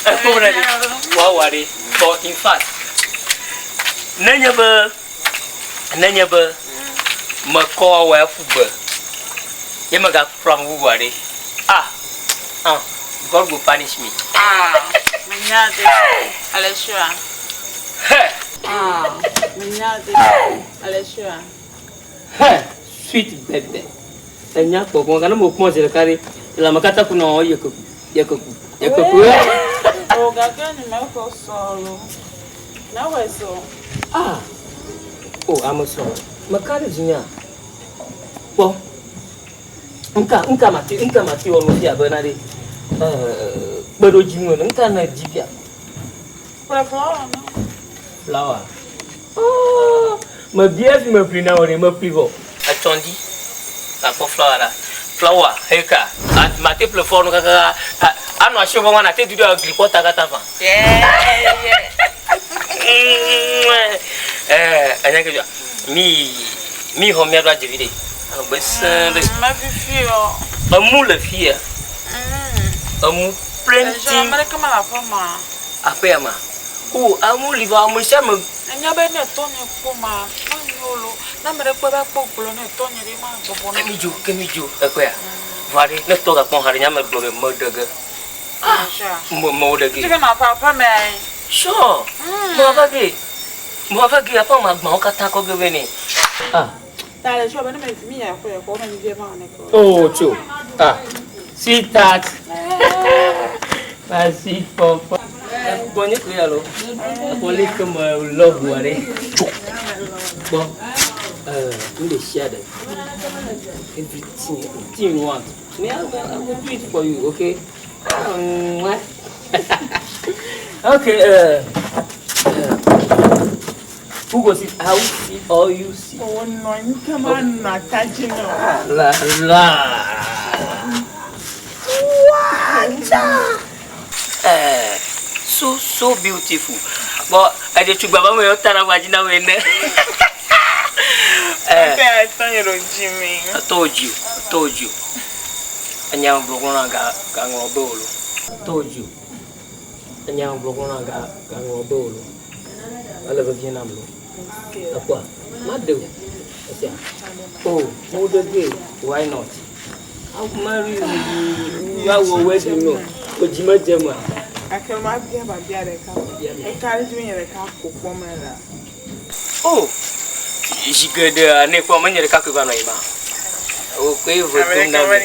Ekpɔ be ɖe woawɔ ɖe but in fact nenye be nenye be mekɔ awɔ ya ƒu gbe ye megakplɔ ame bubu aɖe ah ah God go punish me. Ah, menya ɖe ale sure. Hey. Ah, menya ɖe ale sure. Hey, sweet baby. Enya kpɔkpɔ gane mo kpɔ zi ɖeka ɖe lãme katã ku nɔ yeke yeke ku yeke ku. O gake ni mexɔ sɔ lo. Mexɔe sɔ. Ah. O ame sɔ. Meka ɖe dzinya. Kpɔ. Nka nka mate nka mate wɔ nu fia bena ɖe kpeɖodzi ŋu ene. Nka ne dzi fia. Kple flower no. Flower. Oh, mebia fi meƒli na wò ɖe meƒli vɔ. Etsɔ ŋdi nakpɔ flower ɖa. Flower heka mate ƒle flower nu kakaka anɔ asi vɔ ŋua nate du ɖe gli kpɔ ta katã fa. Eh, enya ke dzɔa. Mi mi xɔ mía ɖo adze vi ɖe. Anɔ gbe sẽ ɖe. Mefifi o. Emu le fia. Emu plenty. Ame ɖeke mele aƒe ma. Aƒea ma. O amewo li vɔ ame sia ame. Enya be ne tɔnye kpɔ ma, manyo lo. Ne ame ɖe kpɔe va kpɔ gblɔ ne tɔnye ɖe ma bɔbɔ na. Ke mi dzo, ke mi dzo ekpɔea. Vɔa ɖe ne tɔ gakpɔ hã ɖe nye ame gblɔ be meɖe ge. Ah, me me wo ɖe ge. Ti be ma ƒe aƒe me. Sure. Me va ge. Me va ge aƒe me agbawo katã kɔ ge vɛ nɛ. Ah. Ta le sure be ne me mi ya xɔe xɔ me mi va ne ko. Oh, tso. Ah. Sweetheart. My sweet papa. Gbɔ nye koe alo? Ekpɔ leke me love wɔ ɖe. Tso. Gbɔ. Eh, nu ɖe sia ɖe. Everything, everything you want. Me, I will, I will do it for you, okay? Ah, okay, who go see? I will see or you see. Oh no, you come on, not touching no. La la. What? Eh, so so beautiful. But I just took baba me yota na wajina we ne. Eh. Okay, I thought you were Jimmy. I told you. I told you. Enya blogona na ga ga ŋlɔ be o lo. I told you. Enya blogona na ga ga ŋlɔ be o lo. Ele vevie nam lo. Ekpɔa? Maɖe o. Esia. Oh, mo ɖe ge. Why not? I will marry you. You are wedding no. Odzi medze mea. Gake mabia biabia ɖeka. Eka ɖe dzi menye ɖeka ko kpɔm mele. Oh, zi geɖea ne kpɔ menye ɖeka koe va nɔ yima. O koe vo tom na mi.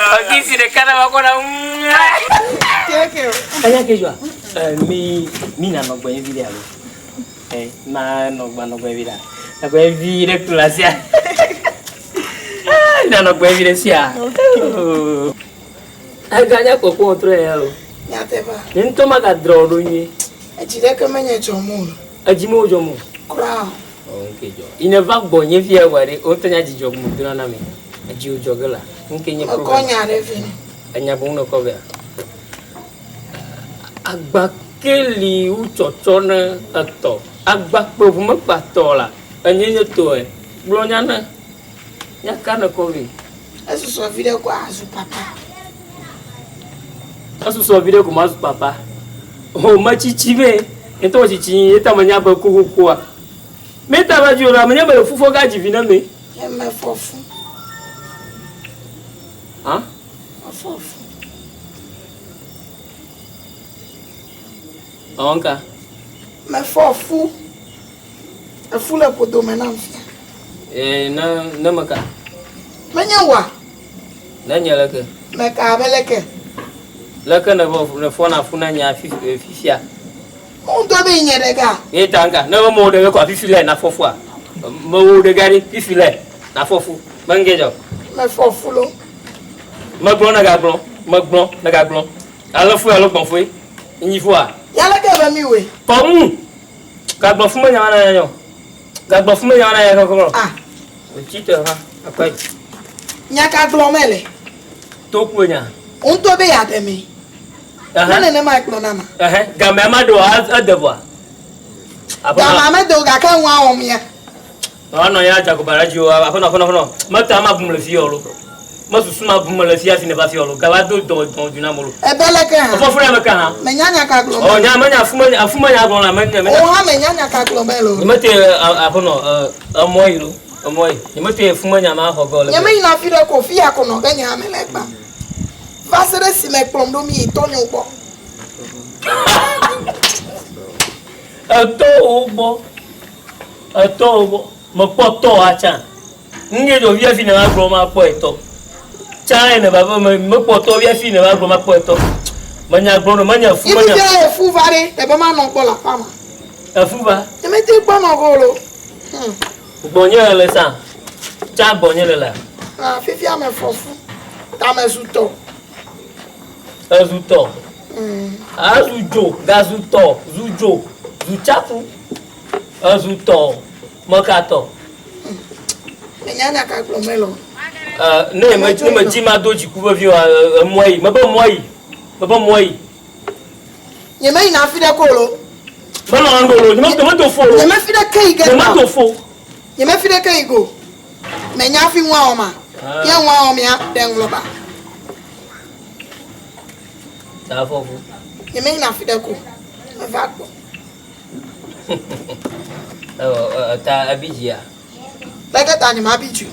Ɔkisi ɖeka na va kɔ na. Enya ke dzɔa. Mi mi na nɔ gbɔnye vi ɖe alo. Eh, ma nɔ gba nɔ gbɔnye vi ɖe. Nɔ gbɔnye vi ɖe kplɔ asia. Na nɔ gbɔnye vi ɖe sia. Ega nya kpɔkpɔ trɔ ya o. Nyateƒe. Nye ŋutɔ magadrɔ wò ɖo nyuie. Edzi ɖeke menye dzɔm o. Edzi mewo dzɔm o. Kura o. O ŋke dzɔ. Yi ne va gbɔ nye fia wɔ ɖe, wo ŋutɔ nya dzidzɔ mo dona na mi. Edzi wo dzɔ ge la. Ŋke nye problem. Mekɔ nya ɖe vɛ. Enya boŋ ne kɔ vɛa. Agba ke li wu tsɔtsɔ ne etɔ. Agba kpe ʋu mekpa tɔ la. Enye nye tɔe. Gblɔ nya ne. Nya ka ne kɔ vɛ? Esusɔ viɖe ko azu papa. Esusɔ viɖe ko mazu papa. O metsitsi be ŋutɔ tsitsi ye ta menya be kokokoa. Me ta va dzi o la menya be le fufɔ ga dzi vi na me. Nye mefɔ fu. Hã? Mefɔ fu. Ɔn ka? Mefɔ fu. Efu le ƒodome nam fia. Ee, ne ne meka. Menye wòa. Ne nye leke. Meka abe leke. Leke ne vɔ ne fɔna fu na nya fifia. Ŋutɔ be nye ɖeka. Ye ta ŋka ne mewo ɖe kɔ fifi le na fɔfua. Mewo ɖe ga ɖi fifi le na fɔfu. Menge dzɔ. Mefɔ fu lo. Megblɔ ne gagblɔ. Megblɔ ne gagblɔ. Ale fu alo gbɔn fue. Nyi fua. Ya leke be mi woe. Kɔmu. Gagblɔ fu menya na nya. Gagblɔ fu menya na nya kɔkɔ. Ah. Otsi te ha akɔe. Nya ka gblɔ mele? Toku nya. Ŋutɔ be yeaɖe mi. Ne nenema gblɔ na ma. Game ma ɖo ede vɔa. Game me do gake ŋua wɔm ya. Anɔ ya dzagoba ɖe dzi o. Aƒenɔ, aƒenɔ, aƒenɔ. Meta ma bum le fi yɔ lo. Mesusu ma bum le fi hafi ne va fi yɔ lo. Gava do dɔ dɔ dzi na mo lo. Ebe le ke hã. Efɔ fu ɖe ame ke hã. Menya nya ka gblɔ. Ɔ nya menya fu menya fu menya gblɔ la menya menya. O hã menya nya ka gblɔ me lo. Nye mete aƒenɔ emɔ yi lo. Emɔ yi. Nye mete fu menya ma xɔ gɔ le. Nye meyina fi ɖe ko fi ya ko nɔ ge nye ame le gbã. Va se ɖe esime kplɔm ɖo mi yi tɔnyewo gbɔ. Etɔwò gbɔ. Etɔwò gbɔ. Mekpɔ tɔwòa tsã. Ŋge dzo vi hafi ne va gblɔ makpɔ etɔ. Tsã ye ne va be me mekpɔ tɔ vi hafi ne va gblɔ makpɔ etɔ. Menya gblɔ no menya fu menya. Ibi efu va ɖe ebe manɔ gbɔ le aƒea me. Efu va. Nye mete gbɔ nɔ go lo. Gbɔnye le sa. Tsã gbɔnye le la. Ah, fifia me fɔ fu. Tame zu tɔ. Ezu tɔ. Azu dzo, gazu tɔ, zu dzo, zu tsaƒu. Ezu tɔ, meka tɔ. Menya nya ka gblɔ mele o. Ne me ne me dzi ma do dziku vevi wa emɔ yi, mebe mɔ yi, mebe mɔ yi. Nye me yina afi ɖe ko lo. Menɔ ŋgo lo, nye me me do fo lo. Nye me fi ɖe ke yi ge. Nye me do fo. Nye me fi ɖe ke yi go. Menya afi ŋua wɔ ma. Ye ŋua wɔ mia ɖe ŋlɔ ba. Ta fɔfu. Nye me yina afi ɖe ko. Meva gbɔ. Ta ebi dzia. Leke ta nye ma bi dzi o.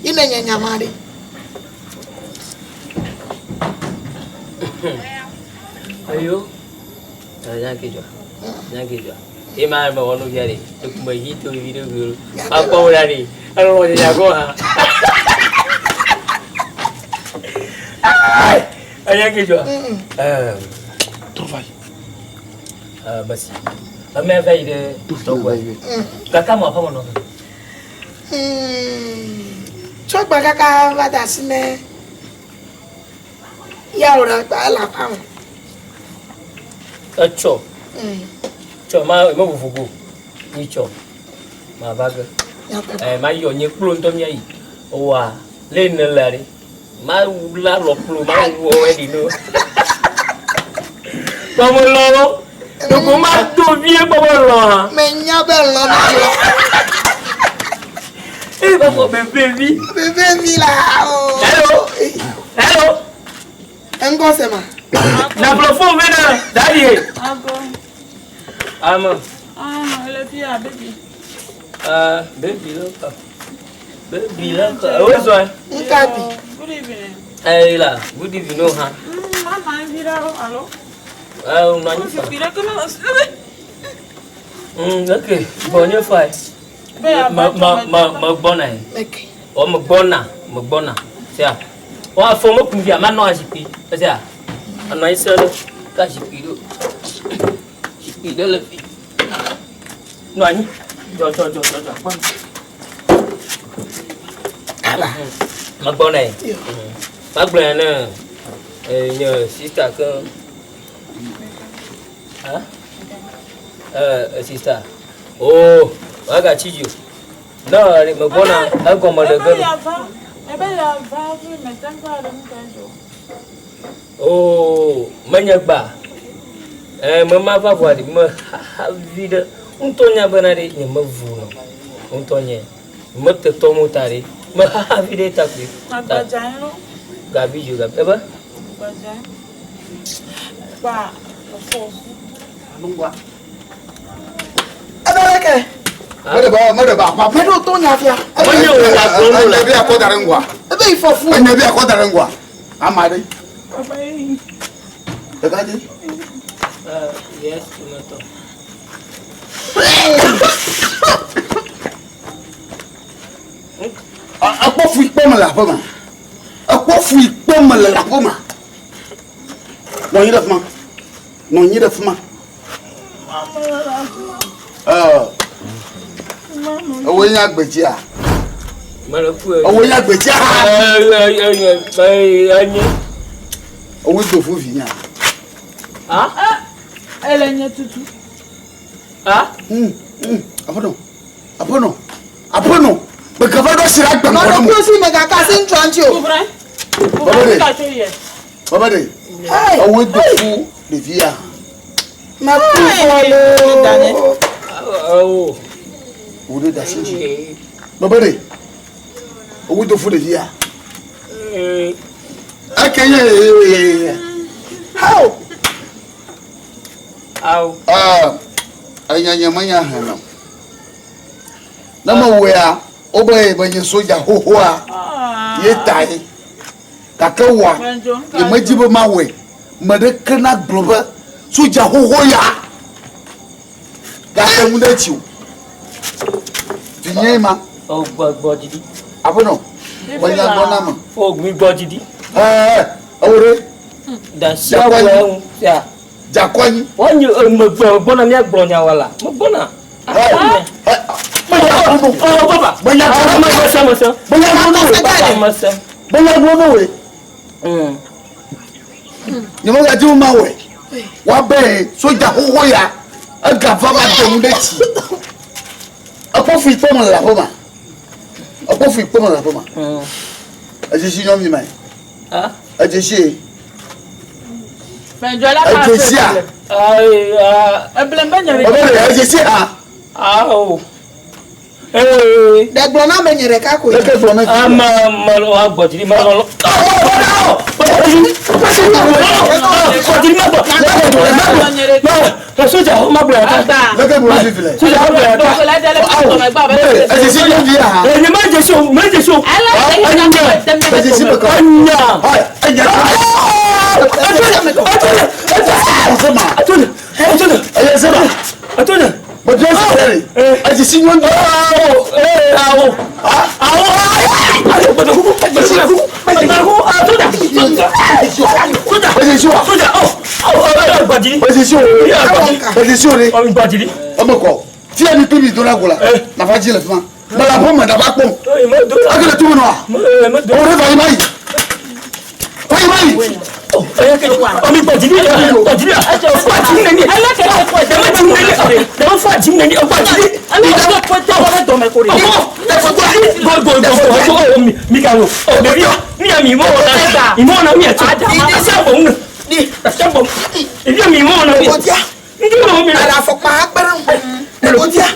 Yi ne nye nya ma ɖe. Ayo. Nya ke dzɔ. Nya ke dzɔ. Ye ma me wɔ nu via ɖe. Ekume yi to vi ɖe vi. Akpɔ wo ɖa ɖe. Elɔ nye nya gɔ hã. Nya ke dzɔ. Trɔ va yi. Basi. Ame va yi ɖe tɔgbɔ. Kaka mo aƒe me nɔ. Tsɔ gba kaka va da asi ne ya wò ɖe gba ele aƒea me. Etsɔ. Tsɔ ma me vovovo. Nyi tsɔ. Ma va ge. Eh ma yɔ nye kplo ŋutɔ mía yi. Owa le ne le ɖe. Ma la lɔ kplo ma wɔ eɖi no. Kpɔmɔ lɔ. Dogo ma do vie kpɔmɔ lɔ hã. Menya be lɔ na lɔ. Eh ba fɔ bebe vi. Bebe vi la o. Hello. Hello. Eŋgɔ se ma. Na gblɔ fon vɛ na daddy. Ago. Ama. Ah, ele fi ya baby. Ah, baby lɔka. Baby lɔka. Ewo zɔn. Nkabi. Good evening. Eh la, good evening no ha. Mama vi ɖa alo. Ah, nɔ anyi fa. Vi ɖe ke me. Okay. Gbɔnye fa. Me me me me gbɔna ye. Meke. Ɔ me gbɔna, me gbɔna. Sia. Wa fɔ me kun via, ma nɔ azikpui. Sia. Anɔ anyi se ɖe. Ka zikpui ɖo. Zikpui ɖe le fi. Nɔ anyi. Dzɔ dzɔ dzɔ dzɔ dzɔ kpɔ. Me gbɔna ye. Ma gblɔ ya ne nye sister ke. Ha? Eh, sister. Oh, wagatsi dzi o. Ne me gbɔna egɔme ɖe ge. Ebe ya va fi me te va ɖe nu ka dzo. Oh, menye gba. Eh, me ma va vɔa ɖi me xaxa vi ɖe. Ŋutɔ nya bena ɖe nye me vu nɔ. Ŋutɔ nye me te tɔ mo ta ɖe. Me xaxa vi ɖe ta koe. Agbadza lo. Gabi dzo gabi. Ebe? Agbadza. Gba fɔ. Ebe leke. Mede ba mede ba pa. Meɖo to nya fia. Menye wò nya gblɔm wole. Enye bi akɔ da ɖe ŋgɔa. Ebe yi fɔ fu. Enye bi akɔ da ɖe ŋgɔa. Ama ɖe. Ɖeka dzi. Yes, tomato. Ekpɔ fu kpɔ me le aƒe me. Ekpɔ fu kpɔ me le aƒe me. Nɔ anyi ɖe fi ma. Nɔ anyi ɖe fi ma. Ewoe nye agbedzia. Mele ku. Ewoe nye agbedzia. Enye. Ewoe do fu vi nya. Ah? Ele nye tutu. Ah? Aƒenɔ. Aƒenɔ. Aƒenɔ. Megava ɖo asi ɖe agbe Nɔ ɖokuiwò si mègaka asi ŋutsua ŋuti o. Kubre. Baba ɖe. Kubre ka tso yɛ. Baba ɖe. Ewoe do fu ɖevia. Meku fɔ loo. Oh. Wò ɖe da asi dzi. Bebe ɖe. Owu do fu ɖevia. Eke ye ye ye ye. How? Awo. Ah, enya nye menya hɛnɔ. Ne mewɔea, wobe ye be nye soja xoxoa ye tae. Gake wɔa, nye medzi be mawɔe. Me ɖeke nagblɔ be soja xoxo ya gate ŋu ɖe dzi o. Vinye ma. O gbɔ gbɔ didi. Aƒenɔ, menya gbɔ na me. O mi gbɔ didi. Ɛɛ, ewo ɖe. Dasi awɔ eŋu ya. Dzakɔ anyi. Wɔnyi megbɔ gbɔna mía gblɔ nya wala. Megbɔna. Menya gbɔ no. Oh papa. Menya gbɔ no. Mese mese. Menya gbɔ no we. Papa mese. Menya gbɔ no we. Nye megadzi be mawɔe. Woabe soja xoxo ya egava va de nu ɖe tsi. Ekpɔ fi kpɔ me le aƒe ma. Ekpɔ fi kpɔ me le aƒe ma. Edzesi nyɔnu ma. Edzesi ye. Edzesi a. Ebe ɖe edzesi a. Awo. Ɖe gblɔ na me nye ɖeka koe. Leke gblɔ na Ama ma wa gbɔ didi ma lɔ. Soja ma gblɔ ya. Leke gblɔ na fifi le. Soja ma gblɔ ya. Edzesi nyɔnu ya. Nye ma dzesi o, ma dzesi o. Edzesi me kɔ. Anya. Enya. Atone, atone, Eye sema. atone. Mɔdɔ si le. Edzesi nyɔnu. Awo, awo, awo, awo, gbẹdọ̀kú, gbẹdọ̀kú, gbẹdọ̀kú, soja, soja, Edzesi wa. soja, ọ, ọ, ọ, gbadiri. Edzesi o. Edzesi o de. Ọ, gbadiri. Eme kɔ. Fia mi kple mi do la go la. Nafa dzi le fi ma. Mele aƒe me nava kpɔm. Eke le tu me nɔa. O ɖe va yi ma yi. Va yi ma yi. Ọmi gbadiri, gbadiri, gbadiri neni, gbadiri neni, dama fɔ a neni, gbadiri. Ɖekodia. Ala afɔkpa akpe ɖe ŋu. Ɖekodia.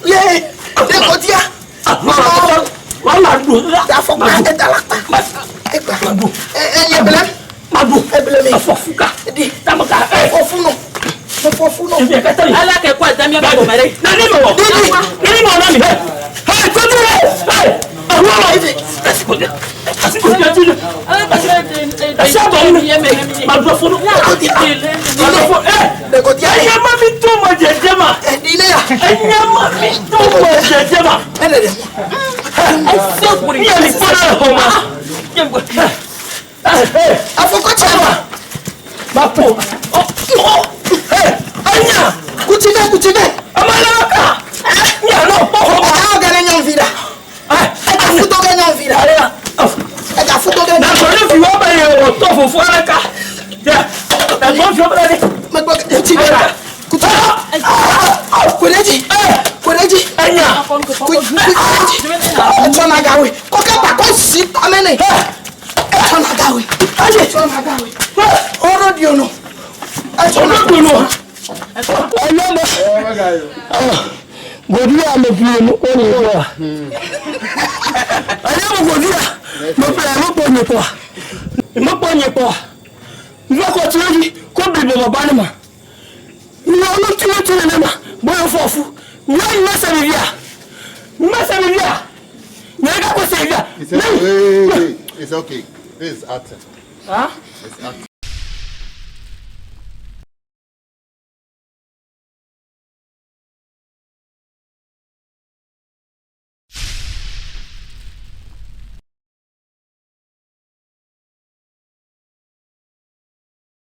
Ye. Ɖekodia. Afɔkpa eda la kpa. Ekpa. Eye blem. Eblem. Di. Fɔfu nɔ. Fɔfu nɔ. Ɖekodia. Enyama mi tó ma jẹjẹ ma. Ɛdi ne ya. Enyama mi tó ma jẹjẹ ma. Ele ɖe. Mi yà mi kpọ́nà xɔ ma. Afɔkɔtsi ma. Ma po. Ɔ ɔ enya. Kutsi vɛ kutsi vɛ. Ame aɖe ka. Mi yà nɔ kpɔ xɔ ma. Ɛga wɔ gɛ ne nyɔnuvi ɖa. Ɛga futɔ gɛ nyɔnuvi ɖa. Ɛga futɔ gɛ. Nàgbɔn ne fi wọ́n bẹ yẹ wọ́n tọ́ fòfó ara ká. Nàgbɔn fi wọ́n bẹ yẹ. Megbɔ kutsi vɛ. Kutsi vɛ. Koɖedzi. Koɖedzi. Enya. Etsɔna gawoe. Kɔkɛ kpa kɔ si tame ne. Etsɔna gawoe. Etsɔna gawoe. Ɔrɔ diono. Etsɔna Olódùnú. Ẹlọ́mọ. Gòdúrà mo fi mu ó ní ìwọ. Ẹlọ́mọ gòdúrà mo fi ẹ̀ mo pọ̀ nyẹ̀pọ̀. Mo pọ̀ nyẹ̀pọ̀. Nfọkọ̀ tí wọ́n di kó bìrì bọ̀bọ̀ bá ní ma. Ní ọlọ́ tí wọ́n ti rìn ní ma bóyá fọ̀fù. Ní ọ̀yìn mẹ́sẹ̀ mi bíà. Mẹ́sẹ̀ mi bíà. Ní ẹ̀ka kó sẹ̀ bíà. It's okay. Wait, wait, wait. It's okay. This is acting. Huh? It's acting.